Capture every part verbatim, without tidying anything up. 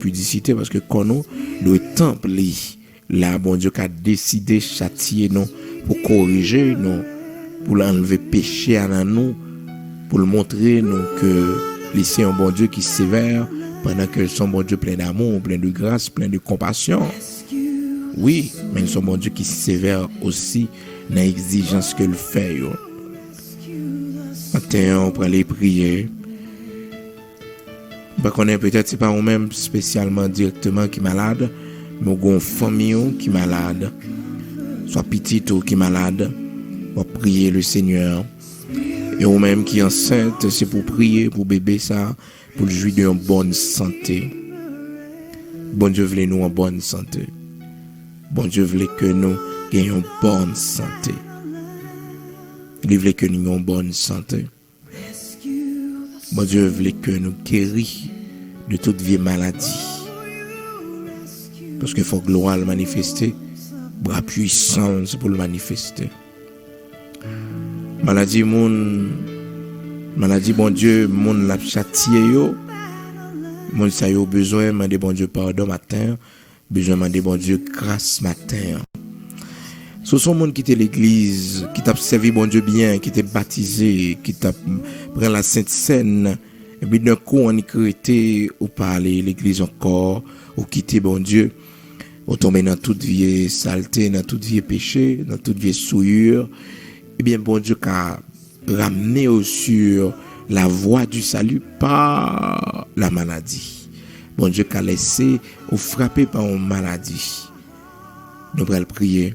pidisite, paske kò nou dwe tanp li. La, Bondye ka deside chatye nou, pou korije nou, pou l anlve peche a nan nou, pou l montre nou ke li se yon Bondye ki sevè, pandan ke l se yon Bondye plen damou, plen de gras, plen de konpasyon. Wi, men l se yon Bondye ki sevè osi nan egzijans ke l fè yo. Maten an, ou prale priye. M pa konnen, petèt se pa ou menm espesyalman, dirèkteman ki malad, men w gen yon fanmi w ki malad, swa pitit ou ki malad, w ap priye le Senyè. E ou menm ki ansent, se pou w priye pou bebe sa, pou l jwi de yon bòn sante. Bondye vle nou an bòn sante. Bondye vle ke nou gen yon bòn sante. Li vle ke nou gen yon bòn sante. Bondye vle ke nou geri de tout vye maladi. Paske fòk glwa l manifeste, bra pwisan l se pou l manifeste. Maladi moun, maladi Bondye, moun l ap chatye yo, moun sa yo bezwen mande Bondye padon maten an, bezwen mande Bondye gras maten an. Si w se yon moun ki te legliz, ki t ap sèvi Bondye byen, ki te batize, ki t ap pran la sent sèn, epi nan kou annik rete, ou pa ale legliz ankò, ou kite Bondye, ou tonbe nan tout vye salte, nan tout vye peche, nan tout vye souillure, ebyen, Bondye ka ramener eux sur la voie du salut par la maladie. Bondye ka lèse ou frape pa yon maladi. Nou pral priye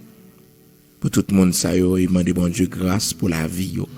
pou tout moun sa yo e mande Bondye gras pou lavi yo.